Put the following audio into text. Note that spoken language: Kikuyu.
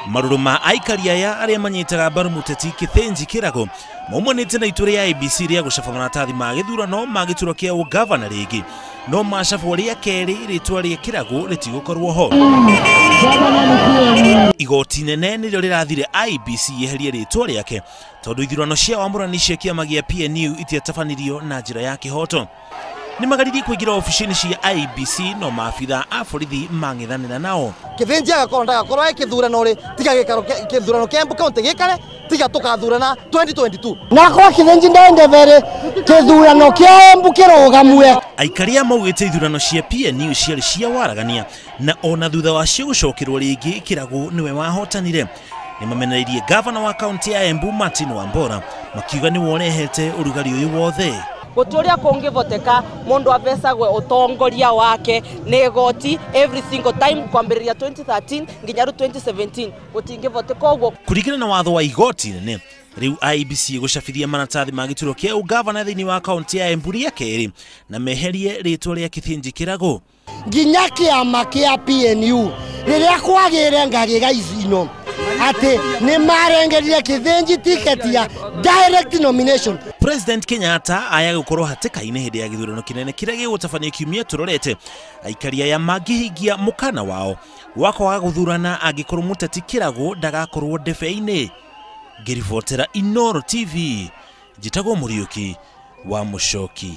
Marũrũ ma aikari aya arĩa manyitaga mbaru mũteti Kithinji Kirago maumanĩte na itua rĩa IEBC rĩa gũcaba maratathi ma gĩthurano ma gĩturwa kĩa ũgavana rĩngĩ, no macabwo rĩa kerĩ rĩtwa rĩa Kirago rĩtigũkorwo ho. Igoti inene nĩrĩo rĩrathire IEBC yeherie rĩtwa rĩake tondũ ithurano cia wamũrani cia kĩama gĩa PNU itiatabanirio na njĩra ya kĩhoto. Nĩ magaririe kũingĩra obici-inĩ cia IEBC no maabitha a borithi mang'ethanĩra nao. Kithinji agakorwo ndagakorwo e kĩthurano rĩ, tiga gĩikaro kĩthurano kĩa Embu County gĩikare, tiga tũkathurana 2022. Na kwa Kithinji ndendebere kĩthurano kĩa Embu kĩrũgamue. Aikari a maugĩte ithurano cia PNU ciarĩ cia waragania na ona thutha wacio gũcokerwo rĩngĩ Kirago nĩwe wahotanire. Nĩ mamenereirie gavana wa kaunti ya Embu Martin Wambora makiuga nĩwe ũrehete ũrugarĩ ũyũ wothe. Guturia kungivoteka mundu avesagwe utongoria wake ni igoti every single time kwambiriria 2013 nginya 2017 gutingivoteka uguo. Kuringana na watho wa igoti nene riu IEBC gucabithia maratathi ma gĩturwa kĩa ũgavana thĩinĩ wa kaunti ya Embu rĩa kerĩ na meherie rĩtwa rĩa Kithinji Kirago. Nginya kĩama kĩa PNU rĩrĩa kwagĩre ngagĩga icino ati ni marengerire Kithinji ticket ya direct nomination. President Kenyatta aya gukorwo hatĩka-inĩ hĩndĩ ya gĩthurano kĩnene kĩrĩa gĩgũtabanio kiumia tũrorete. Aikari aya mangĩhingia mũkana wao wa kwaga gũthurana angĩkorwo mũteti Kirago ndagakorwo ndebe-inĩ. Ngĩribotera Inooro TV, njĩtagwo Mũriũki wa Mũcoki.